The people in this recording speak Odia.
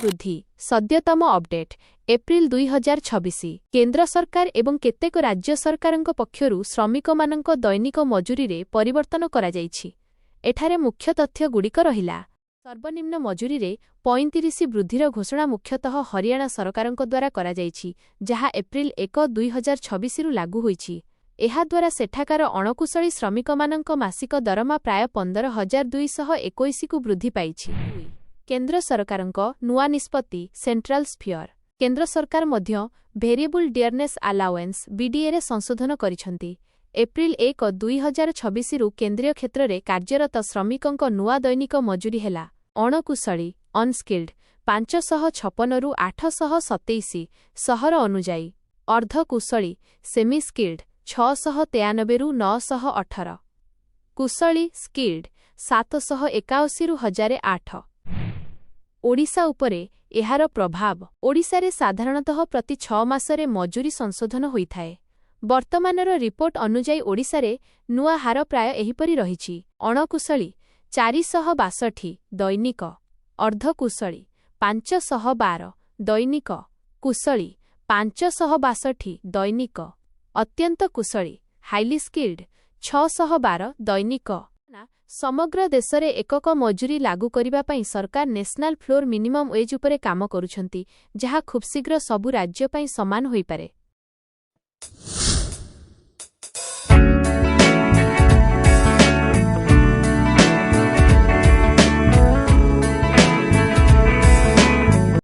ବୃଦ୍ଧି ସଦ୍ୟତମ ଅପଡେଟ୍, ଏପ୍ରିଲ 2026। କେନ୍ଦ୍ର ସରକାର ଏବଂ କେତେକ ରାଜ୍ୟ ସରକାରଙ୍କ ପକ୍ଷରୁ ଶ୍ରମିକମାନଙ୍କ ଦୈନିକ ମଜୁରୀରେ ପରିବର୍ତ୍ତନ କରାଯାଇଛି। ଏଠାରେ ମୁଖ୍ୟ ତଥ୍ୟଗୁଡ଼ିକ ରହିଲା। ସର୍ବନିମ୍ନ ମଜୁରୀରେ 35 ବୃଦ୍ଧିର ଘୋଷଣା ମୁଖ୍ୟତଃ ହରିୟାଣା ସରକାରଙ୍କ ଦ୍ୱାରା କରାଯାଇଛି, ଯାହା ଏପ୍ରିଲ 1, 2026ରୁ ଲାଗୁ ହୋଇଛି। ଏହାଦ୍ୱାରା ସେଠାକାର ଅଣକୁଶଳୀ ଶ୍ରମିକମାନଙ୍କ ମାସିକ ଦରମା ପ୍ରାୟ 15,221କୁ ବୃଦ୍ଧି ପାଇଛି। କେନ୍ଦ୍ର ସରକାରଙ୍କ ନୂଆ ନିଷ୍ପତ୍ତି, ସେଣ୍ଟ୍ରାଲ ସ୍ଫିୟର। କେନ୍ଦ୍ର ସରକାର ମଧ୍ୟ ଭେରିଏବୁଲ୍ ଡିୟରନେସ୍ ଆଲାୱେନ୍ସ, ବିଡିଏରେ ସଂଶୋଧନ କରିଛନ୍ତି। ଏପ୍ରିଲ 1, 2026ରୁ କେନ୍ଦ୍ରୀୟ କ୍ଷେତ୍ରରେ କାର୍ଯ୍ୟରତ ଶ୍ରମିକଙ୍କ ନୂଆ ଦୈନିକ ମଜୁରୀ ହେଲା: ଅଣକୁଶଳୀ, ଅନସ୍କିଲ୍ଡ, 556ରୁ 827, ସହର ଅନୁଯାୟୀ; ଅର୍ଦ୍ଧକୁଶଳୀ, ସେମି ସ୍କିଲ୍ଡ, 693ରୁ 918; କୁଶଳୀ, ସ୍କିଲ୍ଡ, 781ରୁ 1008। ଓଡ଼ିଶା ଉପରେ ଏହାର ପ୍ରଭାବ। ଓଡ଼ିଶାରେ ସାଧାରଣତଃ ପ୍ରତି 6 ମାସରେ ମଜୁରୀ ସଂଶୋଧନ ହୋଇଥାଏ। ବର୍ତ୍ତମାନର ରିପୋର୍ଟ ଅନୁଯାୟୀ ଓଡ଼ିଶାରେ ନୂଆ ହାର ପ୍ରାୟ ଏହିପରି ରହିଛି: ଅଣକୁଶଳୀ 462 ଦୈନିକ, ଅର୍ଦ୍ଧକୁଶଳୀ 512 ଦୈନିକ, କୁଶଳୀ 562 ଦୈନିକ, ଅତ୍ୟନ୍ତ କୁଶଳୀ, ହାଇଲି ସ୍କିଲ୍ଡ, 612 ଦୈନିକ। ସମଗ୍ର ଦେଶରେ ଏକକ ମଜୁରୀ ଲାଗୁ କରିବା ପାଇଁ ସରକାର ନ୍ୟାସନାଲ ଫ୍ଲୋର ମିନିମମ୍ ୱେଜ୍ ଉପରେ କାମ କରୁଛନ୍ତି, ଯାହା ଖୁବ୍ଶୀଘ୍ର ସବୁ ରାଜ୍ୟ ପାଇଁ ସମାନ ହୋଇପାରେ।